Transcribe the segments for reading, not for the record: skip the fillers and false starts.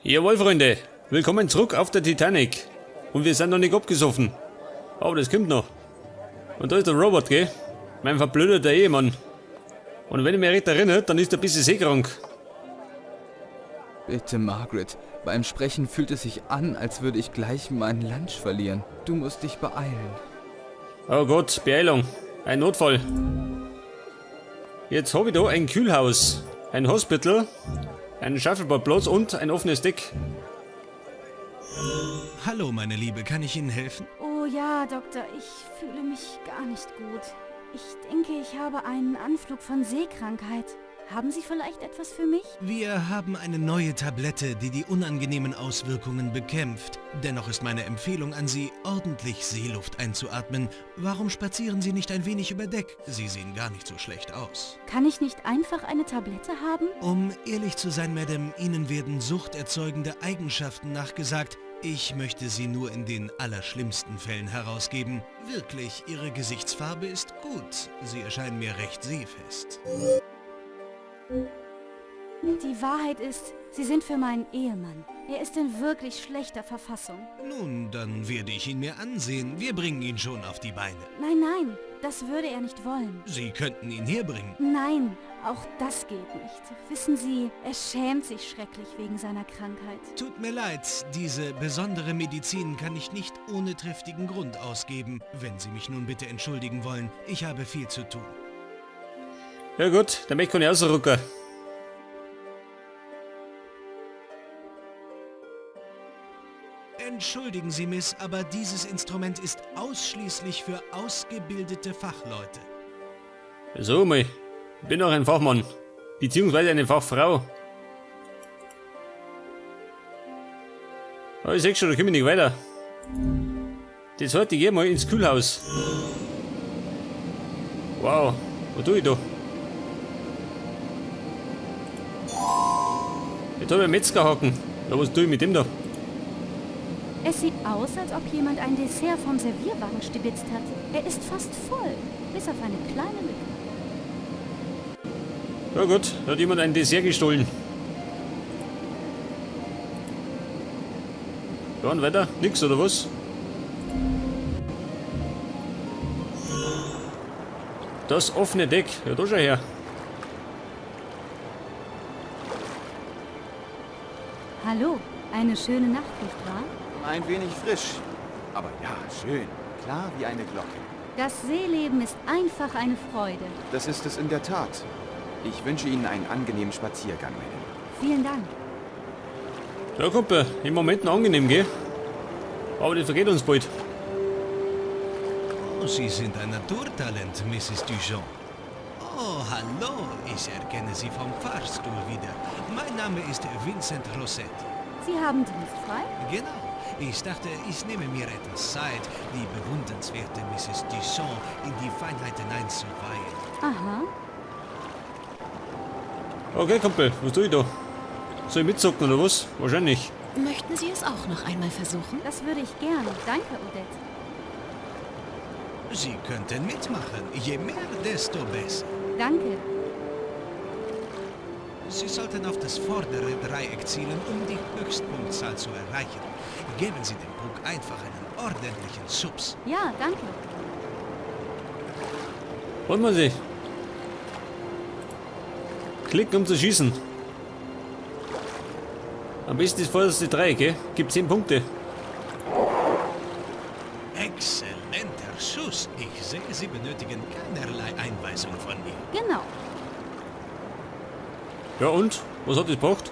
Jawohl, Freunde, willkommen zurück auf der Titanic. Und wir sind noch nicht abgesoffen. Aber das kommt noch. Und da ist der Robert, gell? Mein verblödeter Ehemann. Und wenn ich mich recht erinnere, dann ist er ein bisschen seekrank. Bitte, Margaret. Beim Sprechen fühlt es sich an, als würde ich gleich meinen Lunch verlieren. Du musst dich beeilen. Oh Gott, Beeilung. Ein Notfall. Jetzt habe ich da ein Kühlhaus, ein Hospital, einen Shuffleboardplatz und ein offenes Deck. Hallo, meine Liebe, kann ich Ihnen helfen? Oh ja, Doktor, ich fühle mich gar nicht gut. Ich denke, ich habe einen Anflug von Seekrankheit. Haben Sie vielleicht etwas für mich? Wir haben eine neue Tablette, die die unangenehmen Auswirkungen bekämpft. Dennoch ist meine Empfehlung an Sie, ordentlich Seeluft einzuatmen. Warum spazieren Sie nicht ein wenig über Deck? Sie sehen gar nicht so schlecht aus. Kann ich nicht einfach eine Tablette haben? Um ehrlich zu sein, Madame, Ihnen werden suchterzeugende Eigenschaften nachgesagt. Ich möchte sie nur in den allerschlimmsten Fällen herausgeben. Wirklich, Ihre Gesichtsfarbe ist gut. Sie erscheinen mir recht seefest. Die Wahrheit ist, Sie sind für meinen Ehemann. Er ist in wirklich schlechter Verfassung. Nun, dann werde ich ihn mir ansehen. Wir bringen ihn schon auf die Beine. Nein, nein, das würde er nicht wollen. Sie könnten ihn herbringen. Nein, auch das geht nicht. Wissen Sie, er schämt sich schrecklich wegen seiner Krankheit. Tut mir leid, diese besondere Medizin kann ich nicht ohne triftigen Grund ausgeben. Wenn Sie mich nun bitte entschuldigen wollen, ich habe viel zu tun. Ja gut, dann möchte ich rausrücken. Entschuldigen Sie, Miss, aber dieses Instrument ist ausschließlich für ausgebildete Fachleute. So mal, ich bin auch ein Fachmann. Beziehungsweise eine Fachfrau. Aber ich seh schon, da komme ich nicht weiter. Das heute ich geh mal ins Kühlhaus. Wow, was tue ich da? Jetzt hab ich einen Metzgerhaken. Ja, was tue ich mit dem da? Es sieht aus, als ob jemand ein Dessert vom Servierwagen stibitzt hat. Er ist fast voll, bis auf eine kleine Lücke. Ja gut, da hat jemand ein Dessert gestohlen. Ja, und weiter? Nix, oder was? Das offene Deck. Ja, da schau her. Hallo, eine schöne Nacht, nicht wahr? Ein wenig frisch. Aber ja, schön. Klar wie eine Glocke. Das Seeleben ist einfach eine Freude. Das ist es in der Tat. Ich wünsche Ihnen einen angenehmen Spaziergang, Madame. Vielen Dank. Ja, Kumpel, im Moment noch angenehm, gell? Aber das vergeht uns bald. Oh, Sie sind ein Naturtalent, Mrs. Dujon. Oh, hallo, ich erkenne Sie vom Fahrstuhl wieder. Mein Name ist Vincent Rossetti. Sie haben dienstfrei? Genau. Ich dachte, ich nehme mir etwas Zeit, die bewundernswerte Mrs. Duchamp in die Feinheiten einzuweihen. Aha. Okay, Kumpel, was tue ich da? Soll ich mitzocken oder was? Wahrscheinlich. Möchten Sie es auch noch einmal versuchen? Das würde ich gern. Danke, Odette. Sie könnten mitmachen. Je mehr, desto besser. Danke. Sie sollten auf das vordere Dreieck zielen, um die Höchstpunktzahl zu erreichen. Geben Sie dem Puck einfach einen ordentlichen Schubs. Ja, danke. Holt man sich. Klicken, um zu schießen. Am besten ist vorderste Dreieck, gell? Gibt 10 Punkte. Exzellenter Schuss. Ich sehe, Sie benötigen keinerlei Einweisung von mir. Genau. Ja und? Was hat das gebracht?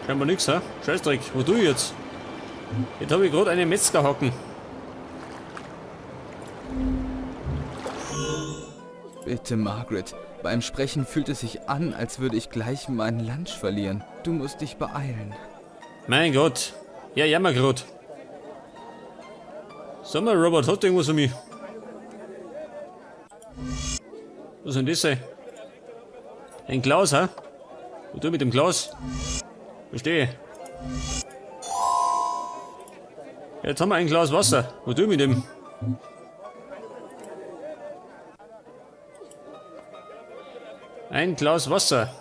Scheinbar nix, hä? Scheißdreck, was tue ich jetzt? Jetzt habe ich gerade einen Metzgerhaken. Bitte, Margaret. Beim Sprechen fühlt es sich an, als würde ich gleich meinen Lunch verlieren. Du musst dich beeilen. Mein Gott. Ja, jammer grad. Sag mal, Robert, hast du irgendwas für mich? Was soll denn das sein? Ein Glas, hä? Was tu ich mit dem Glas? Verstehe. Jetzt haben wir ein Glas Wasser. Was tu ich mit dem? Ein Glas Wasser.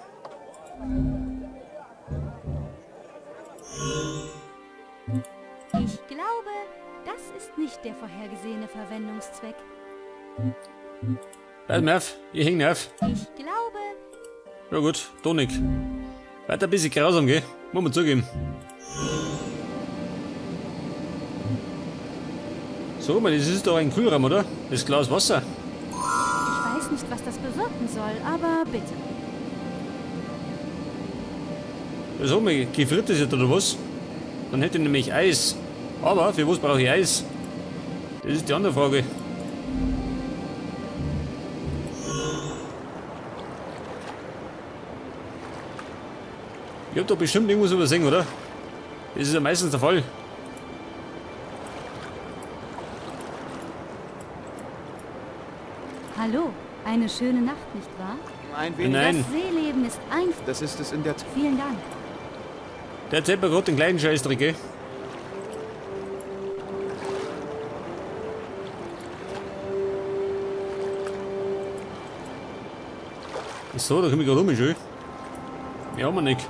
ist nicht der vorhergesehene Verwendungszweck. Pass mir auf, ich häng auf. Ich glaube, Ja gut, Tonic. Weiter ein bisschen grausam, gell? Muss man zugeben. So, mal, das ist doch ein Kühlraum, oder? Das Glas Wasser. ich weiß nicht, was das bewirken soll, aber bitte. So, mal, gefriert das jetzt oder was? Dann hätte ich nämlich Eis. Aber für was brauche ich Eis? Das ist die andere Frage. Ich hab doch bestimmt irgendwas übersehen, oder? Das ist ja meistens der Fall. Hallo, eine schöne Nacht, nicht wahr? Ein wenig. Nein. Das Seeleben ist einfach. Das ist es in der Tat. Vielen Dank. Der erzählt mir gerade den kleinen Scheißdreck, gell? So, da komme ich gerade um, schön. Ja, haben wir nicht.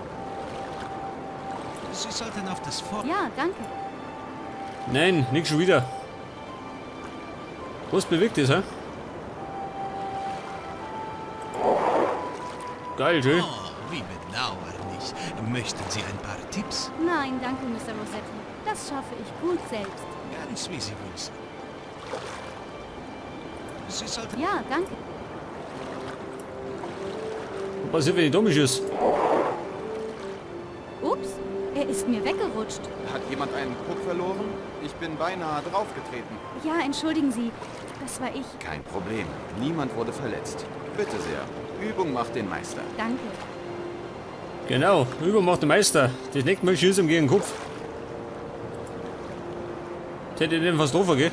Sie sollten auf das Vor... Ja, danke. Nein, nicht schon wieder. Was bewegt das, hä? Geil, schön. Oh, wie bedauerlich. Möchten Sie ein paar Tipps? Nein, danke, Mr. Rossetti. Das schaffe ich gut selbst. Ganz wie Sie wünschen. Sie sollten... Ja, danke. Was passiert, wenn ich dumm schieße? Ups, er ist mir weggerutscht. Hat jemand einen Puck verloren? Ich bin beinahe draufgetreten. Ja, entschuldigen Sie. Das war ich. Kein Problem. Niemand wurde verletzt. Bitte sehr. Übung macht den Meister. Danke. Genau, Übung macht den Meister. Das nächste Mal schießt ihm gegen den Kopf. Das hätte ich den fast getroffen, gell?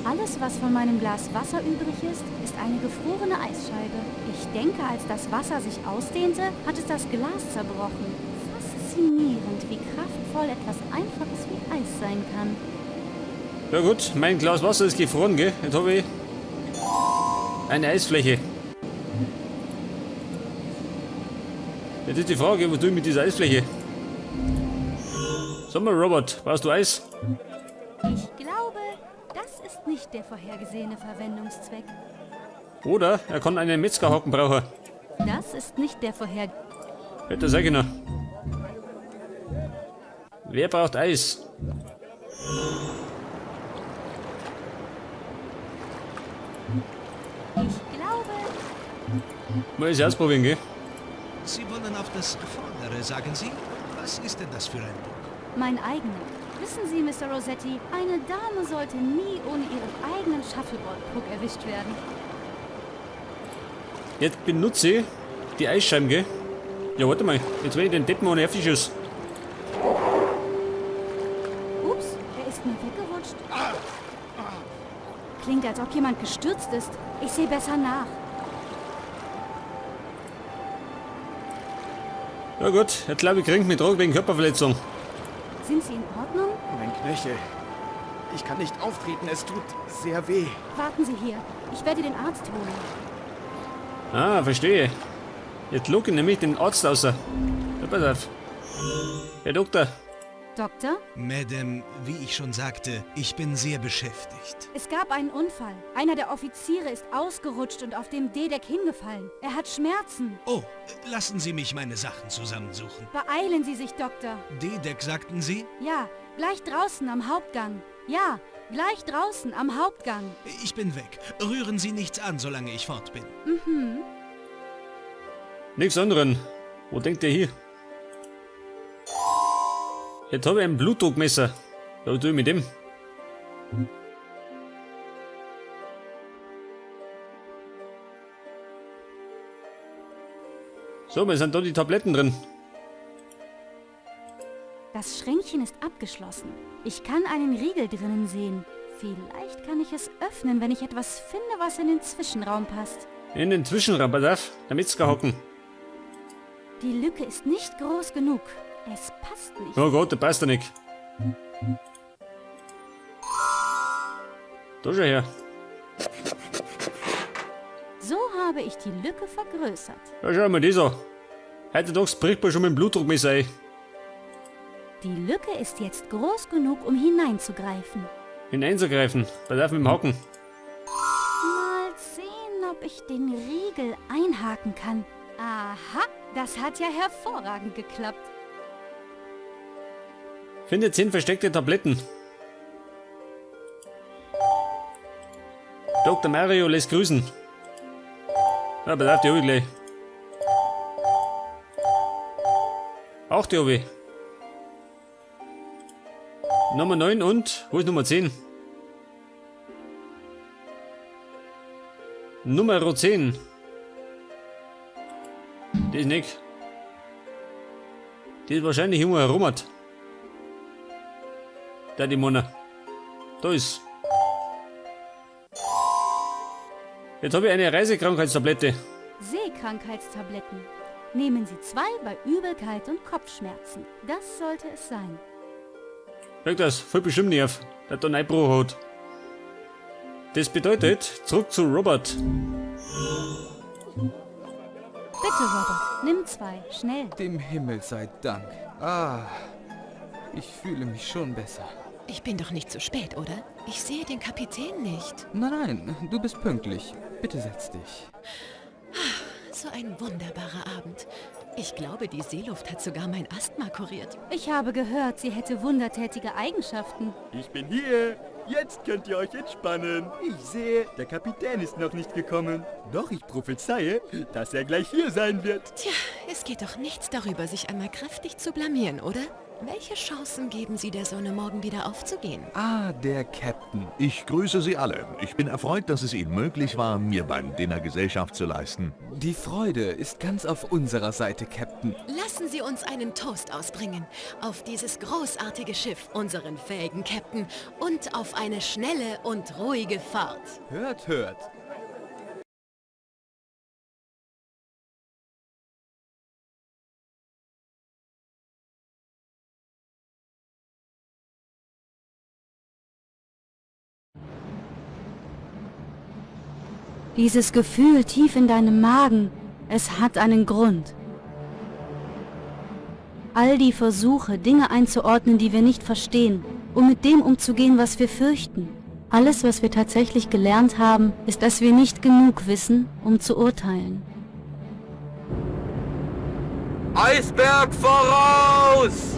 Alles, was von meinem Glas Wasser übrig ist, ist eine gefrorene Eisscheibe. Ich denke, als das Wasser sich ausdehnte, hat es das Glas zerbrochen. Faszinierend, wie kraftvoll etwas Einfaches wie Eis sein kann. Ja gut, mein Glas Wasser ist gefroren, gell? Jetzt habe ich eine Eisfläche. Jetzt ist die Frage, was tue ich mit dieser Eisfläche? Sag mal, Robert, brauchst du Eis? Ich glaube, das ist nicht der vorhergesehene Verwendungszweck. Oder er kann einen Metzgerhaken brauchen. Das ist nicht der vorher... Hätte sein können. Wer braucht Eis? Ich glaube, Mal ich ausprobieren, gell? Sie wollen auf das Vordere, sagen Sie? Was ist denn das für ein Puck? mein eigener. Wissen Sie, Mr. Rossetti, eine Dame sollte nie ohne ihren eigenen Shuffleboard-Puck erwischt werden. Jetzt benutze ich die Eisscheiben, gell? Ja, warte mal. Jetzt will ich den Deppen ohne Schuss. Ups, er ist mir weggerutscht. Klingt, als ob jemand gestürzt ist. Ich sehe besser nach. Ja gut, jetzt glaube ich, kriegt mich Drogen wegen Körperverletzung. Sind Sie in Ordnung? Mein Knöchel. Ich kann nicht auftreten. Es tut sehr weh. Warten Sie hier. Ich werde den Arzt holen. Ah, verstehe. Jetzt locke ich nämlich den Arzt raus. Ja, pass auf. Herr Doktor, Doktor, Madame, wie ich schon sagte, ich bin sehr beschäftigt. es gab einen Unfall. Einer der Offiziere ist ausgerutscht und auf dem D-Deck hingefallen. Er hat Schmerzen. Oh, lassen Sie mich meine Sachen zusammensuchen. Beeilen Sie sich, Doktor. D-Deck, sagten Sie? Ja, gleich draußen am Hauptgang. Ja, gleich draußen am Hauptgang. Ich bin weg. Rühren Sie nichts an, solange ich fort bin. nichts anderen. Wo denkt der hier? Jetzt habe ich ein Blutdruckmesser. Ja, was tue ich mit dem? So, mir sind da die Tabletten drin. Das Schränkchen ist abgeschlossen. Ich kann einen Riegel drinnen sehen. Vielleicht kann ich es öffnen, wenn ich etwas finde, was in den Zwischenraum passt. In den Zwischenraum, pass auf, der Metzger hocken. Die Lücke ist nicht groß genug. Es passt nicht. Oh Gott, der passt ja nicht. Da schau her. So habe ich die Lücke vergrößert. Da schau mal das an. Heute tags bricht man schon mit dem Blutdruckmesser ein. Die Lücke ist jetzt groß genug, um hineinzugreifen. Hineinzugreifen. Pass auf mit dem Haken. Mal sehen, ob ich den Riegel einhaken kann. Aha, das hat ja hervorragend geklappt. Finde 10 versteckte Tabletten. Dr. Mario lässt grüßen. Ja, pass auf, die hab ich gleich. Auch die hab ich. Nummer 9 und... Wo ist Nummer 10? Nummer 10. Die ist nicht. Die ist wahrscheinlich irgendwo herum. Da die Mona. Da ist. Jetzt habe ich eine Reisekrankheitstablette. Seekrankheitstabletten. Nehmen Sie 2 bei Übelkeit und Kopfschmerzen. Das sollte es sein. Schau das, voll bestimmt nicht auf, der da Einbruch hat. Das bedeutet, zurück zu Robert. Bitte, Robert, nimm 2, schnell. Dem Himmel sei Dank. Ah, ich fühle mich schon besser. Ich bin doch nicht zu spät, oder? Ich sehe den Kapitän nicht. Nein, nein, du bist pünktlich. Bitte setz dich. So ein wunderbarer Abend. Ich glaube, die Seeluft hat sogar mein Asthma kuriert. Ich habe gehört, sie hätte wundertätige Eigenschaften. Ich bin hier. Jetzt könnt ihr euch entspannen. Ich sehe, der Kapitän ist noch nicht gekommen. Doch ich prophezeie, dass er gleich hier sein wird. Tja, es geht doch nichts darüber, sich einmal kräftig zu blamieren, oder? Welche Chancen geben Sie der Sonne, morgen wieder aufzugehen? Ah, der Captain. Ich grüße Sie alle. Ich bin erfreut, dass es Ihnen möglich war, mir beim Dinner Gesellschaft zu leisten. Die Freude ist ganz auf unserer Seite, Captain. Lassen Sie uns einen Toast ausbringen. Auf dieses großartige Schiff, unseren fähigen Captain, und auf eine schnelle und ruhige Fahrt. Hört, hört. Dieses Gefühl tief in deinem Magen, es hat einen Grund. All die Versuche, Dinge einzuordnen, die wir nicht verstehen, um mit dem umzugehen, was wir fürchten. Alles, was wir tatsächlich gelernt haben, ist, dass wir nicht genug wissen, um zu urteilen. Eisberg voraus!